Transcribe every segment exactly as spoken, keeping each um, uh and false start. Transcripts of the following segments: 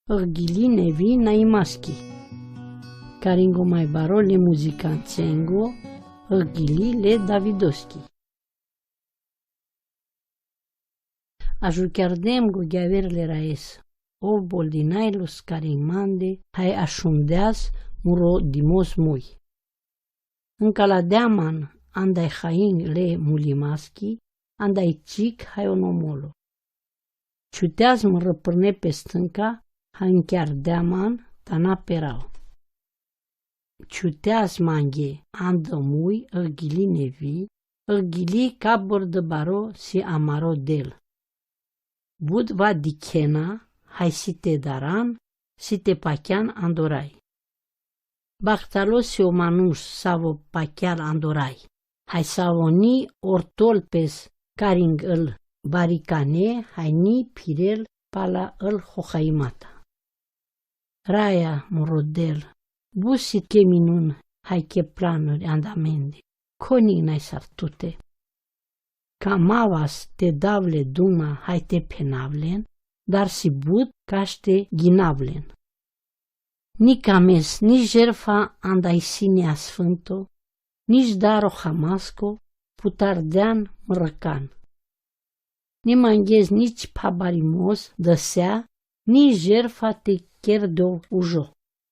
Rghili Nevi Naimaski. Caringo mai baro le muzicantsengo, Rghili le Davidoski. Ajuchiardem go gheaverle raes, ov boldinailos carin mande, hai ašundeas muro di mos mui. Ncaladeaman andai hain le mulimaski, andai čik hai ono molo. Čuteas mrpârne pe stânca, hai nchiardeaman tana perau. Čuteas mange andã mui, Rghili Nevi, Rghili cabor dãbaro si amaro del. But va dikhena, hai si te daran, si te pachean ando rai. Bahtalo si o manuš savo pacheal ando rai, hai savo ni ortol pes carin ãl baricane, hai ni phirel pala ãl hohaimata. Raia, muro del, but si ke minun hai ke planuri anda mende, konik naisar tute. Kamavas te dav le duma hai te phenav len, dar si but kaš te ghinav len. Ni kames ni žerfa andai sini asfânto, ni ždaro hamasko, putar dean mrãcan. Ni manges nič phabarimos dãsea, ni žerfa te kerdov užo.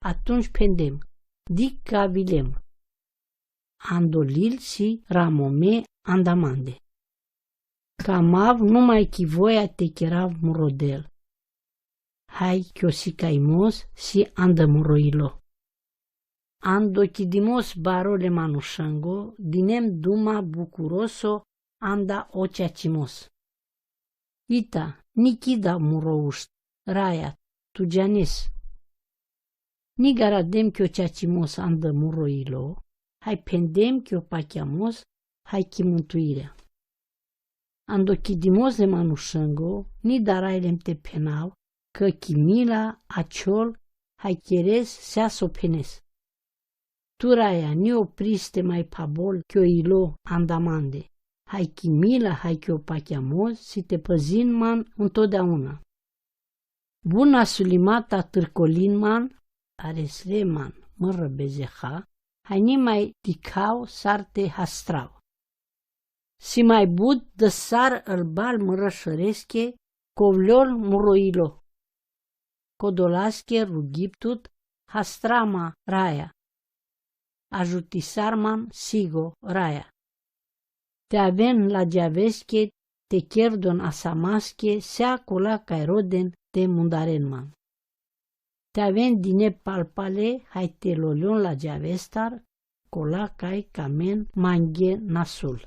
Atunjsi phendem, dikh ka vilem. Ando lil si ramome anda mande. Kamav numai ki voia te kerav muro del. Hai ki o sikaimos si andã muro ilo. Ando kidimos baro le manušãngo, dinem duma bukuroso anda o čačimos. Ita, ni kida muro ušt, raia, tu džanes. Ni garadem ki o čačimos andã muro ilo, hai phendem ki o pakeamos, hai ki mãntuirea. Ando kidimos le manušãngo, ni darailem te phenav, kã ki mila ačhol, hai keres sea so phenes. Tu raia, ni opriste mai phabol ki o ilo anda mande, hai ki mila, hai ki o pakeamos, si te pãzin man untodeauna. Bu nasulimata trcolin man, aresre man mrbezeha, hai ni mai dikhau sar te hastrau. Si mai but dãsar albal mršãreske, kovlol muro ilo. Kodolaske rugiptut, hastra ma raia. Ažutisar man sigo raia. Te aven ladžaveske, te kerdon asamaske, sea kola kaj roden te mundaren man. Te aven dine palpale, hai te loljon ladžavestar, kola kaj kamen mange nasul.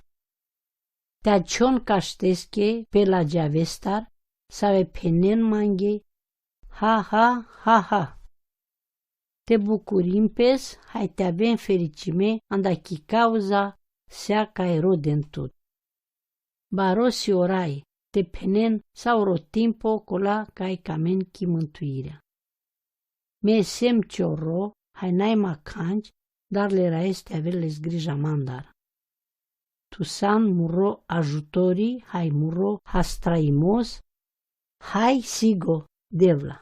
Te ačhon kašteske pe ladžavestar, save phenen mange, ha, ha, ha, ha. Te bukurin pes, hai te aven feričime, anda ki kauza, sea kaj roden tut. Baro si o rai, te phenen sauro timpo kola kaj kamen ki mãntuirea. Me sem čorro, hai nai ma khanč, dar le raes te avel le zgrija mandar. Tu san muro ažutori, hai muro hastraimos, hai sigo Devla.